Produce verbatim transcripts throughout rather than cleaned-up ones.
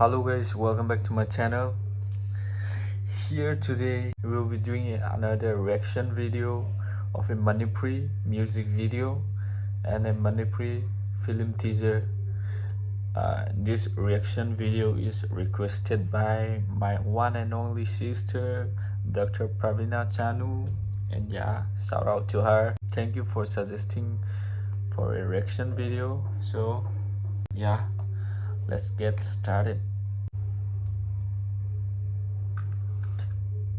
Hello guys, welcome back to my channel. Here today we will be doing another reaction video of a Manipuri music video and a Manipuri film teaser. Uh, this reaction video is requested by my one and only sister, Doctor Pravina Chanu, and yeah, shout out to her. Thank you for suggesting for a reaction video. So yeah, let's get started.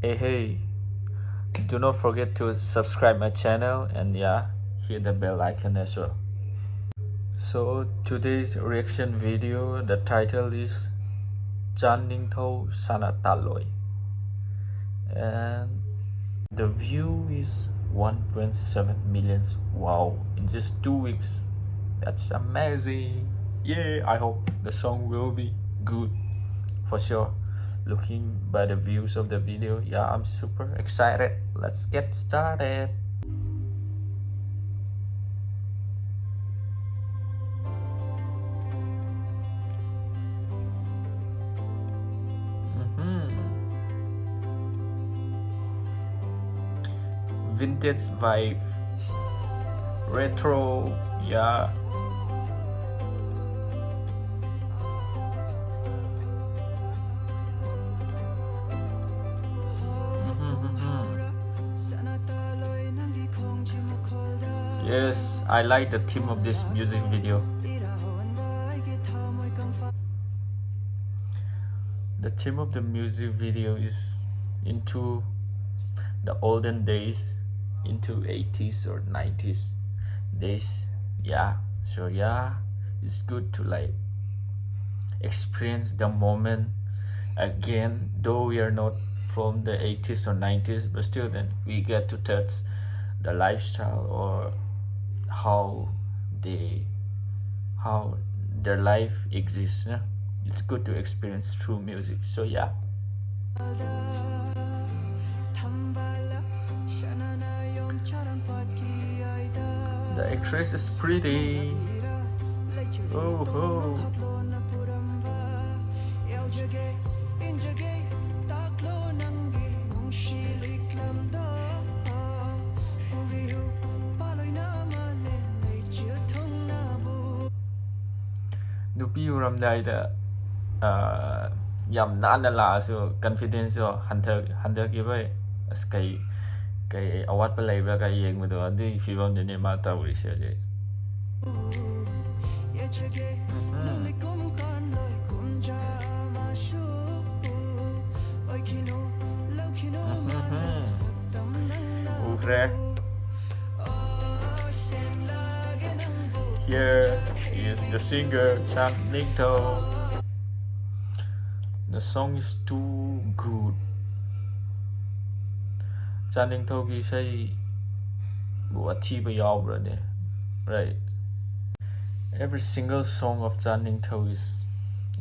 Hey, hey, do not forget to subscribe my channel and yeah, hit the bell icon as well. So today's reaction video, the title is Chan Ningthou Sana Taloi, and the view is one point seven millions. Wow, in just two weeks. That's amazing. Yeah, I hope the song will be good for sure. Looking by the views of the video, yeah, I'm super excited. Let's get started. Mhm. Vintage vibe. Retro, yeah. Mhm, mhm. Yes, I like the theme of this music video. The theme of the music video is into the olden days, into eighties or nineties days. Yeah, so yeah, it's good to like experience the moment again, though we are not from the eighties or nineties, but still then we get to touch the lifestyle or how they how their life exists. Yeah? It's good to experience through music. So yeah. The actress is pretty. Oh ho. ꯅꯨꯄꯤ ꯎꯔꯝꯗꯥꯏꯗ, ꯑ, ꯌꯥꯝ ꯅꯥꯟꯅ ꯂꯥꯛꯑꯁꯨ confidence ꯇꯣ ꯍꯟꯊ-, ꯍꯟꯊꯈꯤꯕ, ꯑꯁ, ꯀꯩ, ꯀꯩ ꯑꯋꯥꯠꯄ ꯂꯩꯕ꯭ꯔꯥꯒ ꯌꯦꯡꯕꯗꯣ, ꯑꯗꯨꯒꯤ ꯐꯤꯕꯝꯗꯨꯅꯦ ꯃꯥ ꯇꯧꯔꯤꯁꯦ ꯍꯧꯖꯤꯛ꯫ ꯎꯝ꯫ ꯎꯝ꯫ ꯎꯈ꯭ꯔꯦ꯫ Here is the singer Chan Ningthou. The song is too good. ꯆꯥꯟ ꯅꯤꯡꯊꯧꯒꯤ ꯏꯁꯩꯕꯨ ꯑꯊꯤꯕ ꯌꯥꯎꯕ꯭ꯔꯅꯦ? Right. Every single song of Chan Ningthou is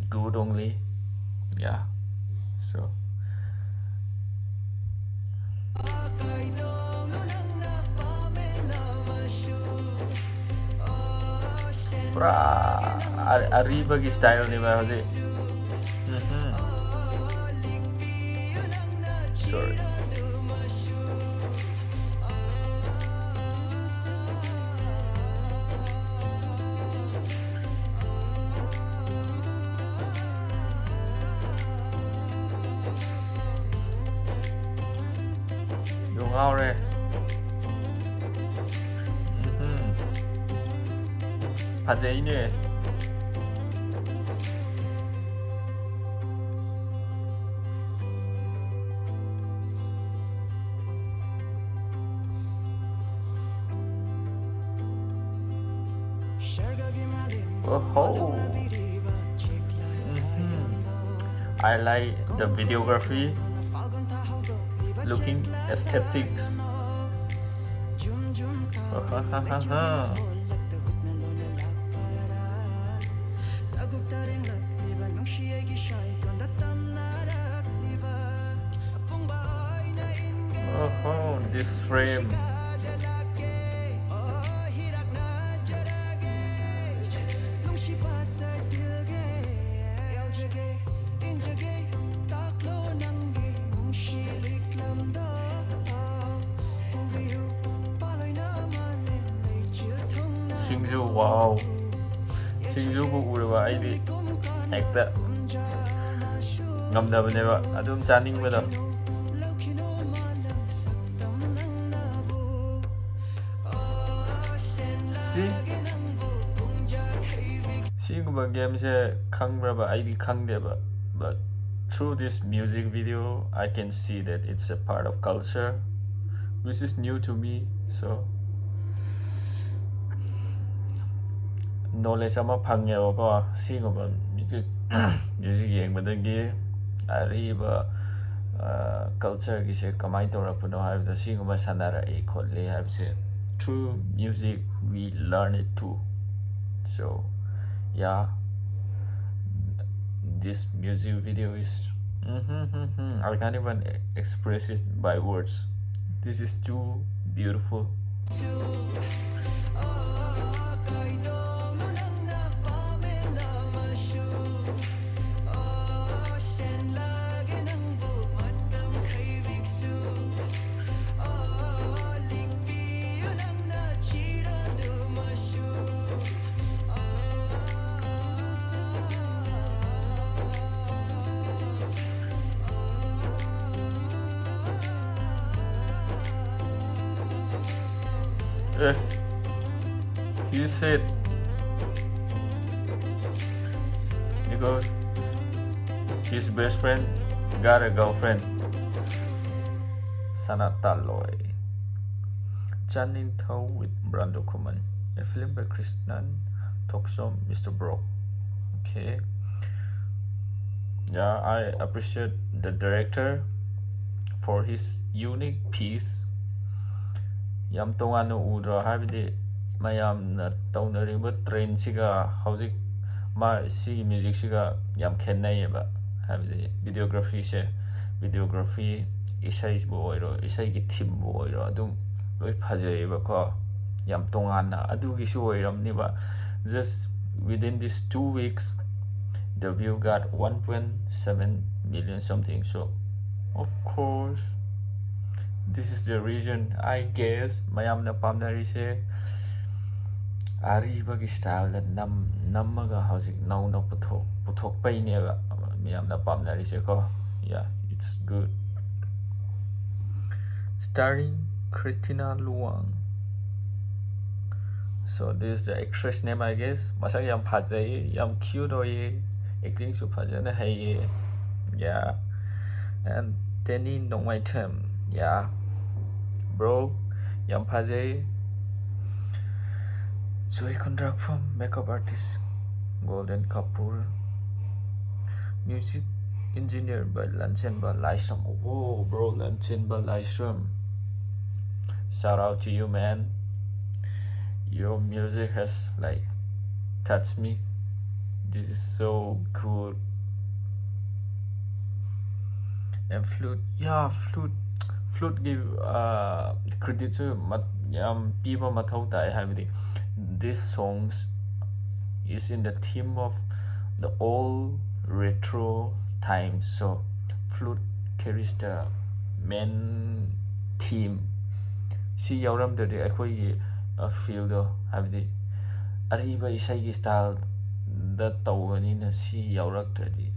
good only. Yeah. So. ꯄꯨꯔꯥ ꯑ-, ꯑꯔꯤꯕꯒꯤ style ꯅꯦꯕ ꯍꯧꯖꯤꯛ꯫ ꯎꯝꯍꯨꯝ꯫ Sorry. ꯉꯥꯎꯔꯦ꯫ ꯎꯝꯍꯨꯝ꯫ ꯐꯖꯩꯅꯦ꯫ Oh ho. Mm-hmm. I like the videography, looking aesthetics. Oh ho, this frame. Singju, wow. ꯁꯤꯡꯖꯨꯕꯨ ꯎꯔꯕ ꯑꯩꯗꯤ ꯍꯦꯛꯇ ꯉꯝꯗꯕꯅꯦꯕ, ꯑꯗꯨꯝ ꯆꯥꯅꯤꯡꯕꯗꯣ꯫ ꯁꯤ ꯁꯤꯒꯨꯝꯕ ꯒꯦꯝꯁꯦ ꯈꯪꯕ꯭ꯔꯕ? ꯑꯩꯗꯤ ꯈꯪꯗꯦꯕ, but through this music video I can see that it's a part of culture which is new to me, so knowledge ꯑꯃ ꯐꯪꯉꯦꯕꯀꯣ꯫ ꯁꯤꯒꯨꯝꯕ ꯃ꯭ꯌꯨꯖꯤꯛ ꯃ꯭ꯌꯨꯖꯤꯛ ꯌꯦꯡꯕꯗꯒꯤ ꯑꯔꯤꯕ ꯀꯜꯆꯔꯒꯤꯁꯦ ꯀꯃꯥꯏꯅ ꯇꯧꯔꯛꯄꯅꯣ ꯍꯥꯏꯕꯗꯣ, ꯁꯤꯒꯨꯝꯕ ꯁꯥꯟꯅꯔꯛꯏ ꯈꯣꯠꯂꯤ ꯍꯥꯏꯕꯁꯦ, through music we learn it too. So yeah, this music video is, mm-hmm, mm-hmm, I can't even express it by words. This is too beautiful. Eh, he said, because his best friend got a girlfriend. Sanat Taloi. Chan Ningthou with Brando Khuman. A film by Krishnan Thoksom, Mister Brock. Okay. Yeah, I appreciate the director for his unique piece. ꯌꯥꯝ ꯇꯣꯉꯥꯟꯅ ꯎꯗ꯭ꯔꯣ? ꯍꯥꯏꯕꯗꯤ ꯃꯌꯥꯝꯅ ꯇꯧꯅꯔꯤꯕ ꯇ꯭ꯔꯦꯟꯁꯤꯒ ꯍꯧꯖꯤꯛ ꯃꯥ ꯁꯤꯒꯤ ꯃ꯭ꯌꯨꯖꯤꯛꯁꯤꯒ ꯌꯥꯝ ꯈꯦꯠꯅꯩꯌꯦꯕ꯫ ꯍꯥꯏꯕꯗꯤ ꯚꯤꯗꯤꯑꯣꯒ꯭ꯔꯥꯐꯤꯁꯦ, ꯚꯤꯗꯤꯑꯣꯒ꯭ꯔꯥꯐꯤ, ꯏꯁꯩꯕꯨ ꯑꯣꯏꯔꯣ, ꯏꯁꯩꯒꯤ ꯊꯤꯝꯕꯨ ꯑꯣꯏꯔꯣ, ꯑꯗꯨꯝ ꯂꯣꯏ ꯐꯖꯩꯌꯦꯕꯀꯣ꯫ ꯌꯥꯝ ꯇꯣꯉꯥꯟꯅ ꯑꯗꯨꯒꯤꯁꯨ ꯑꯣꯏꯔꯝꯅꯤꯕ꯫ Just within these two weeks, the view got one point seven million something. So of course, this is the reason, I guess, ꯃꯌꯥꯝꯅ ꯄꯥꯝꯅꯔꯤꯁꯦ꯫ ꯑꯔꯤꯕꯒꯤ ꯁ꯭ꯇꯥꯏꯜꯗ ꯅꯝ ꯅꯝꯃꯒ ꯍꯧꯖꯤꯛ ꯅꯧꯅ ꯄꯨꯊꯣꯛ ꯄꯨꯊꯣꯛꯄꯩꯅꯦꯕ ꯃꯤꯌꯥꯝꯅ ꯄꯥꯝꯅꯔꯤꯁꯦꯀꯣ. Yeah, it's good. Starring Christina Luang. So this is the actress name, I guess. ꯃꯁꯛ ꯌꯥꯝ ꯐꯖꯩ, ꯌꯥꯝ cute ꯑꯣꯏꯌꯦ, ꯑꯦꯛꯇꯤꯡꯁꯨ ꯐꯖꯅ ꯍꯩꯌꯦ. Yeah. And Danny Nongmaitem. Yeah, bro, ꯌꯥꯝ ꯐꯖꯩ. Joy Kondrakpham, makeup artist Golden Kapoor, music engineer by Lansenba Laisram. Oh, bro, Lansenba Laisram, shout out to you, man. Your music has, like, touched me. This is so cool. And flute, yeah, flute, flute ꯒꯤ, uh, credit ꯁꯨ ꯌꯥꯝ ꯄꯤꯕ ꯃꯊꯧ ꯇꯥꯏ, ꯍꯥꯏꯕꯗꯤ this songs is in the theme of the old retro times, so flute carries the main theme. ꯁꯤ ꯌꯥꯎꯔꯝꯗ꯭ꯔꯗꯤ ꯑꯩꯈꯣꯏꯒꯤ, uh, feel ꯗꯣ, ꯍꯥꯏꯕꯗꯤ ꯑꯔꯤꯕ ꯏꯁꯩꯒꯤ style ꯗ ꯇꯧꯕꯅꯤꯅ ꯁꯤ ꯌꯥꯎꯔꯛꯇ꯭ꯔꯗꯤ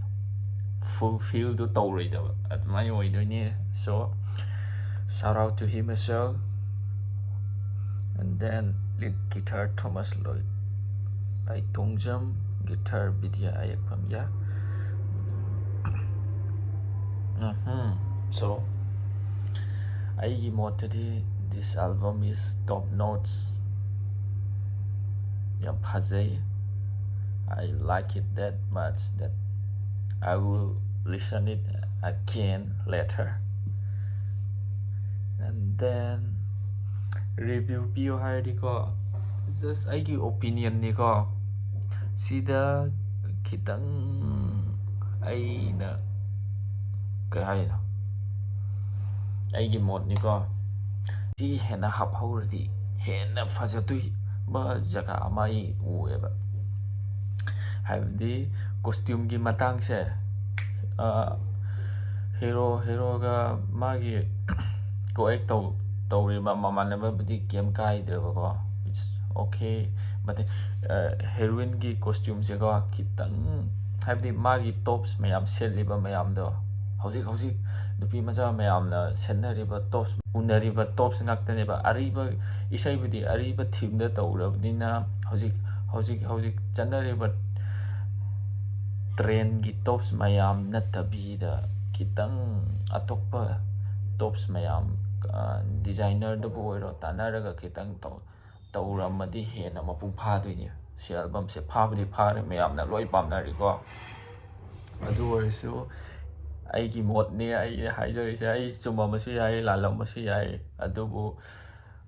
fulfill ꯗꯣ ꯇꯧꯔꯣꯏꯗꯕ ꯑꯗꯨꯃꯥꯏꯅ ꯑꯣꯏꯗꯣꯏꯅꯦ. So shout out to him as well. And then lead guitar Thomas Lloyd, Lai Tongjam, guitar Bidya Ayakpam. Yeah. Mm-hmm. So ꯑꯩꯒꯤ ꯃꯣꯠꯇꯗꯤ this album is top notch. ꯌꯥꯝ ꯐꯖꯩ. I like it that much that I will listen it again later. And then review ꯄꯤꯌꯣ ꯍꯥꯏꯔꯗꯤꯀꯣ, just ꯑꯩꯒꯤ opinion ꯅꯤꯀꯣ, ꯁꯤꯗ ꯈꯤꯇꯪ ꯑꯩꯅ, ꯀꯩ ꯍꯥꯏꯅꯣ, ꯑꯩꯒꯤ ꯃꯣꯠꯅꯤꯀꯣ, ꯁꯤ ꯍꯦꯟꯅ ꯍꯥꯞꯍꯧꯔꯗꯤ ꯍꯦꯟꯅ ꯐꯖꯗꯣꯏꯕ ꯖꯒꯥ ꯑꯃ ꯑꯩ ꯎꯑꯦꯕ. ꯍꯥꯏꯕꯗꯤ costume ꯒꯤ ꯃꯇꯥꯡꯁꯦ, ꯑ, hero, hero ꯒ ꯃꯥꯒꯤ co-act ꯇꯧ ꯇꯧꯔꯤꯕ ꯃꯃꯥꯟꯅꯕꯕꯨꯗꯤ ꯀꯩꯝ ꯀꯥꯏꯗ꯭ꯔꯦꯕꯀꯣ, it's okay. ꯃꯇꯦ-, ꯑ, heroineꯒꯤ costumeꯁꯦꯀꯣ, ꯈꯤꯇꯪ, ꯍꯥꯏꯕꯗꯤ ꯃꯥꯒꯤ tops ꯃꯌꯥꯝ ꯁꯦꯠꯂꯤꯕ ꯃꯌꯥꯝꯗꯣ, ꯍꯧꯖꯤꯛ ꯍꯧꯖꯤꯛ ꯅꯨꯄꯤ ꯃꯆꯥ ꯃꯌꯥꯝꯅ ꯁꯦꯠꯅꯔꯤꯕ tops, ꯎꯅꯔꯤꯕ tops ꯉꯥꯛꯇꯅꯦꯕ꯫ ꯑꯔꯤꯕ ꯏꯁꯩꯕꯨꯗꯤ ꯑꯔꯤꯕ themeꯗ ꯇꯧꯔꯕꯅꯤꯅ, ꯍꯧꯖꯤꯛ ꯍꯧꯖꯤꯛ ꯍꯧꯖꯤꯛ ꯆꯠꯅꯔꯤꯕ trendꯒꯤ tops ꯃꯌꯥꯝ ꯅꯠꯇꯕꯤꯗ, ꯈꯤꯇꯪ ꯑꯇꯣꯞꯄ tops ꯃꯌꯥꯝ, ꯑ, designerꯗꯕꯨ ꯑꯣꯏꯔꯣ, ꯇꯥꯟꯅꯔꯒ ꯈꯤꯇꯪ ꯇꯧ-, ꯇꯧꯔꯝꯃꯗꯤ ꯍꯦꯟꯅ ꯃꯄꯨꯡ ꯐꯥꯗꯣꯏꯅꯦ꯫ ꯁꯤ albumꯁꯦ ꯐꯥꯕꯨꯗꯤ ꯐꯥꯔꯦ, ꯃꯌꯥꯝꯅ ꯂꯣꯏ ꯄꯥꯝꯅꯔꯤꯀꯣ꯫ ꯑꯗꯨ ꯑꯣꯏꯔꯁꯨ ꯑꯩꯒꯤ ꯃꯣꯠꯅꯦ ꯑꯩꯅ ꯍꯥꯏꯖꯔꯤꯁꯦ, ꯑꯩ ꯆꯨꯝꯃꯝꯕꯁꯨ ꯌꯥꯏ, ꯂꯥꯜꯂꯝꯕꯁꯨ ꯌꯥꯏ, ꯑꯗꯨꯕꯨ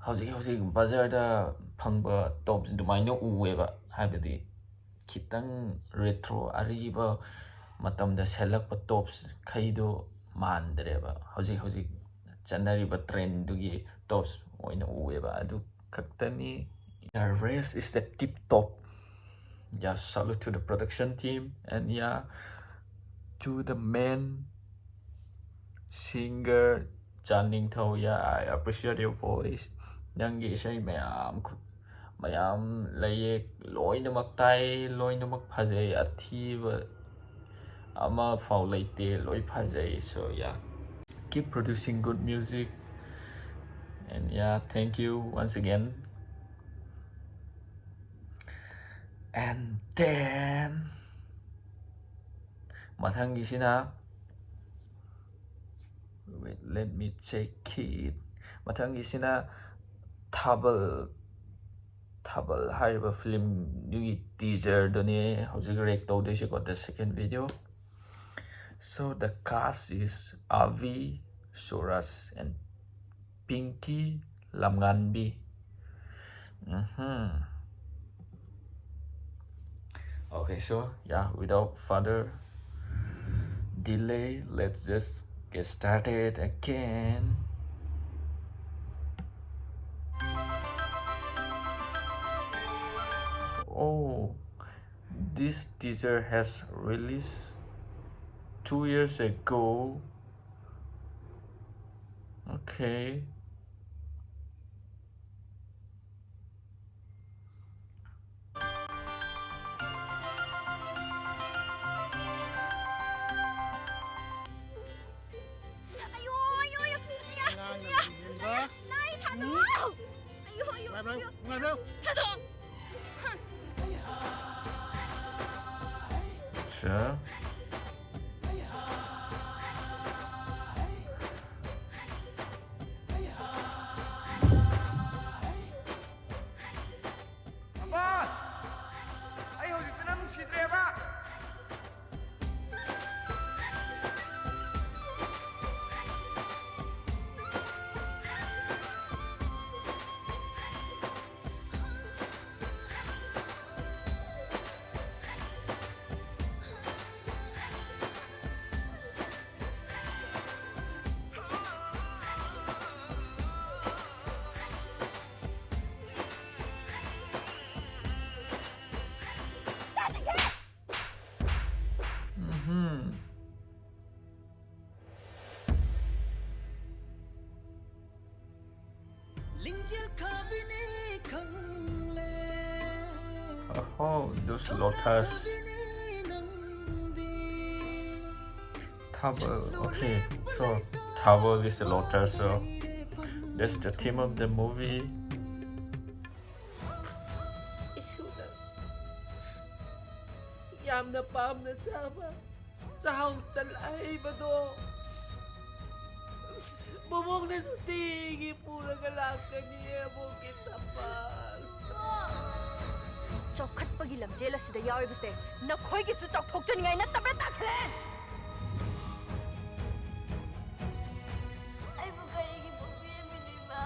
ꯍꯧꯖꯤꯛ ꯍꯧꯖꯤꯛ ꯕꯖꯥꯔꯗ ꯐꯪꯕ tops ꯑꯗꯨꯃꯥꯏꯅ ꯎꯑꯦꯕ꯫ ꯍꯥꯏꯕꯗꯤ ꯈꯤꯇꯪ retro, ꯑꯔꯤꯕ ꯃꯇꯝꯗ ꯁꯦꯠꯂꯛꯄ topsꯈꯩꯗꯣ ꯃꯥꯟꯗ꯭ꯔꯦꯕ꯫ ꯍꯧꯖꯤꯛ ꯍꯧꯖꯤꯛ ꯆꯠꯅꯔꯤꯕ trendꯗꯨꯒꯤ tops ꯑꯣꯏꯅ ꯎꯑꯦꯕ꯫ ꯑꯗꯨ ꯈꯛꯇꯅꯤ꯫ The rest is the tip top. Yeah, salute to the production team and, yeah, to the main singer, ꯆꯥꯟꯅꯤꯡꯊꯧ, yeah, I appreciate your voice. ꯅꯪꯒꯤ ꯏꯁꯩ ꯃꯌꯥꯝ ꯈꯨ-, ꯃꯌꯥꯝ ꯂꯩꯌꯦ, ꯂꯣꯏꯅꯃꯛ ꯇꯥꯏ, ꯂꯣꯏꯅꯃꯛ ꯐꯖꯩ, ꯑꯊꯤꯕ ꯑꯃꯐꯥꯎ ꯂꯩꯇꯦ, ꯂꯣꯏ ꯐꯖꯩ꯫ So, yeah, keep producing good music. And, yeah, thank you once again. And then, ꯃꯊꯪꯒꯤꯁꯤꯅ, wait, let me check it. ꯃꯊꯪꯒꯤꯁꯤꯅ ꯊꯥꯕꯜ, ꯊꯥꯕꯜ ꯍꯥꯏꯔꯤꯕ filmꯗꯨꯒꯤ teaserꯗꯨꯅꯦ ꯍꯧꯖꯤꯛ react ꯇꯧꯗꯣꯏꯁꯤꯀꯣ, the second video. So the cast is Avi, Suraj, and Pinky Lamnganbi. Mm-hmm. Okay, so, yeah, without further delay, let's just get started again. Oh, this teaser has released two years ago. Okay. ꯊꯥꯗꯣꯛꯑꯣ꯫ ꯑꯠꯆꯥ꯫ ꯑꯄꯥ! ꯑꯩ ꯍꯧꯖꯤꯛꯇꯤ ꯅꯪ ꯅꯨꯡꯁꯤꯗ꯭ꯔꯦꯕ꯫ ꯎꯝꯍꯨꯝ꯫ ꯂꯤꯡꯖꯦꯜ ꯀꯥꯕꯤꯅꯤ ꯈꯪꯂꯦ꯫ Oh, those lotus. ꯅꯪꯗꯤ Thabal. Okay, so Thabal is a lotus, so that's the theme of the movie. ꯏꯁꯨꯅ ꯌꯥꯝꯅ ꯄꯥꯝꯅ ꯆꯥꯕ ꯆꯥꯛꯍꯥꯎ ꯇꯟ ꯑꯍꯩꯕꯗꯣ ꯕꯣꯕꯣꯛꯅ ꯅꯨꯡꯇꯤꯒꯤ ꯄꯨꯔꯒ ꯂꯥꯛꯀꯅꯤ꯫ ꯑꯕꯣꯛꯀꯤ ꯊꯝꯕꯥꯜ꯫ ꯆꯥꯎꯈꯠꯄꯒꯤ ꯂꯝꯖꯦꯜ ꯑꯁꯤꯗ ꯌꯥꯎꯔꯤꯕꯁꯦ ꯅꯈꯣꯏꯒꯤꯁꯨ ꯆꯥꯎꯊꯣꯛꯆꯅꯤꯡꯉꯥꯏ ꯅꯠꯇꯕ꯭ꯔꯥ, ꯇꯥꯈꯂꯦꯟ? ꯑꯩꯕꯨ ꯀꯔꯤꯒꯤ ꯄꯣꯛꯄꯤꯔꯝꯃꯤꯅꯣ, ꯏꯃꯥ?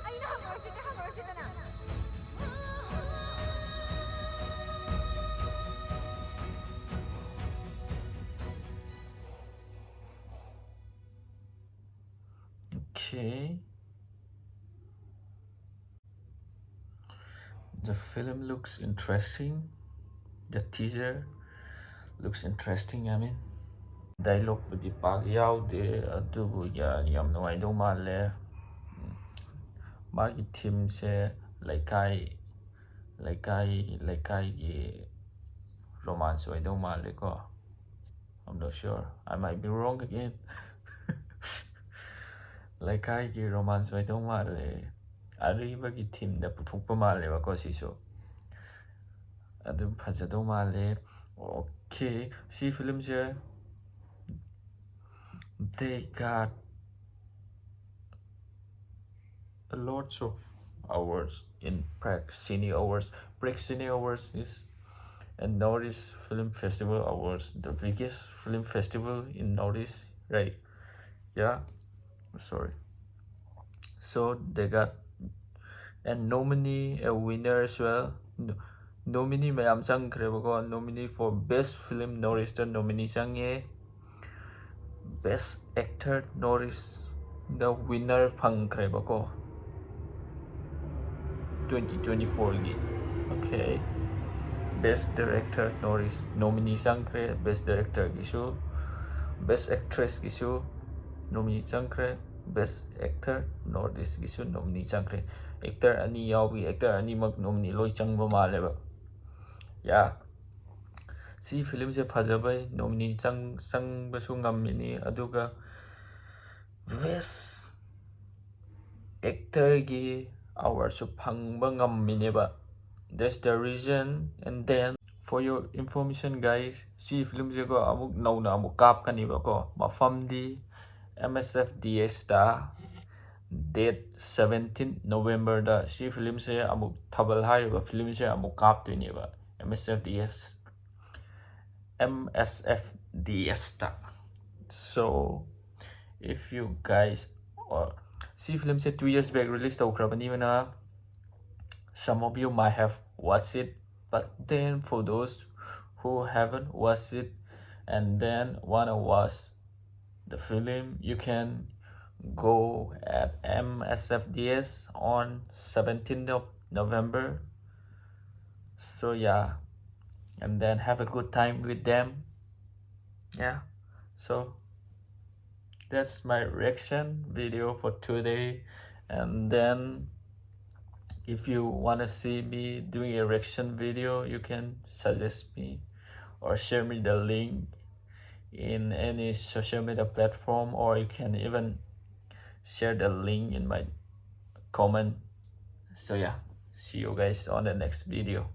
ꯑꯩꯅ ꯍꯪꯉꯨꯔꯁꯤꯗꯤ, ꯍꯪꯉꯨꯔꯁꯤꯗꯅ꯫ Okay. The film looks interesting. The teaser looks interesting, I mean. Dialogueꯄꯨꯗꯤ ꯄꯥꯛ ꯌꯥꯎꯗꯦ, ꯑꯗꯨꯕꯨ ꯌꯥ- ꯌꯥꯝ ꯅꯨꯡꯉꯥꯏꯗꯧ ꯃꯥꯜꯂꯦ꯫ ꯎꯝ, ꯃꯥꯒꯤ themeꯁꯦ ꯂꯩꯀꯥꯏ, ꯂꯩꯀꯥꯏ, ꯂꯩꯀꯥꯏꯒꯤ romance ꯑꯣꯏꯗꯧ ꯃꯥꯜꯂꯦꯀꯣ꯫ I'm not sure. I might be wrong again. ꯂꯩꯀꯥꯏꯒꯤ romance ꯑꯣꯏꯗꯧ ꯃꯥꯜꯂꯦ꯫ ꯑꯔꯤꯕꯒꯤ ꯊꯤꯝꯗ ꯄꯨꯊꯣꯛꯄ ꯃꯥꯜꯂꯦꯕꯀꯣ ꯁꯤꯁꯨ꯫ ꯑꯗꯨꯝ ꯐꯖꯗꯧ ꯃꯥꯜꯂꯦ꯫ ꯑꯣꯀꯦ, ꯁꯤ ꯐꯤꯂꯝꯁꯦ they got a lots of awards in Prague Cine Awards. Prague Cine Awards is a Nordic film festival awards, the biggest film festival in Nordic, right? Yeah, sorry. So they got a nominee, a winner as well. Nominee ꯃꯌꯥꯝ ꯆꯪꯈ꯭ꯔꯦꯕꯀꯣ. Nominee for best film Nordic the nominee ꯆꯪꯉꯦ. Best actor Nordic ꯗ winner ꯐꯪꯈ꯭ꯔꯦꯕꯀꯣ, twenty twenty-four ꯒꯤ꯫ Okay, best director Nordic nominee ꯆꯪꯈ꯭ꯔꯦ, best director ꯒꯤꯁꯨ, best actress ꯒꯤꯁꯨ nominee ꯆꯪꯈ꯭ꯔꯦ, best actor Nordic ꯒꯤꯁꯨ nominee ꯆꯪꯈ꯭ꯔꯦ꯫ Actor ꯑꯅꯤ ꯌꯥꯎꯕꯒꯤ actor ꯑꯅꯤꯃꯛ nominee ꯂꯣꯏ ꯆꯪꯕ ꯃꯥꯜꯂꯦꯕ꯫ ꯌꯥ, ꯁꯤ ꯐꯤꯂꯝꯁꯦ ꯐꯖꯕꯩ nominee ꯆꯪ ꯆꯪꯕꯁꯨ ꯉꯝꯃꯤꯅꯤ, ꯑꯗꯨꯒ best actor ꯒꯤ award ꯁꯨ ꯐꯪꯕ ꯉꯝꯃꯤꯅꯦꯕ꯫ That's the reason. And then, for your information, guys, ꯁꯤ ꯐꯤꯂꯝꯁꯦꯀꯣ ꯑꯃꯨꯛ ꯅꯧꯅ ꯑꯃꯨꯛ ꯀꯥꯞꯀꯅꯤꯕꯀꯣ꯫ ꯃꯐꯝꯗꯤ M S F D S ꯇ, date seventeen November ꯗ ꯁꯤ ꯐꯤꯂꯝꯁꯦ ꯑꯃꯨꯛ, ꯊꯥꯕꯜ ꯍꯥꯏꯔꯤꯕ ꯐꯤꯂꯝꯁꯦ ꯑꯃꯨꯛ ꯀꯥꯞꯇꯣꯏꯅꯦꯕ M S F D S, M S F D S ꯇ꯫ So if you guys, or, ꯁꯤ ꯐꯤꯂꯝꯁꯦ two years back release ꯇꯧꯈ꯭ꯔꯕꯅꯤꯅ some of you might have watched it, but then for those who haven't watched it and then wanna watch the film, you can go at M S F D S on seventeenth of November. So yeah, and then have a good time with them. Yeah, so that's my reaction video for today. And then if you want to see me doing a reaction video, you can suggest me or share me the link in any social media platform, or you can even share the link in my comment So yeah, see you guys on the next video.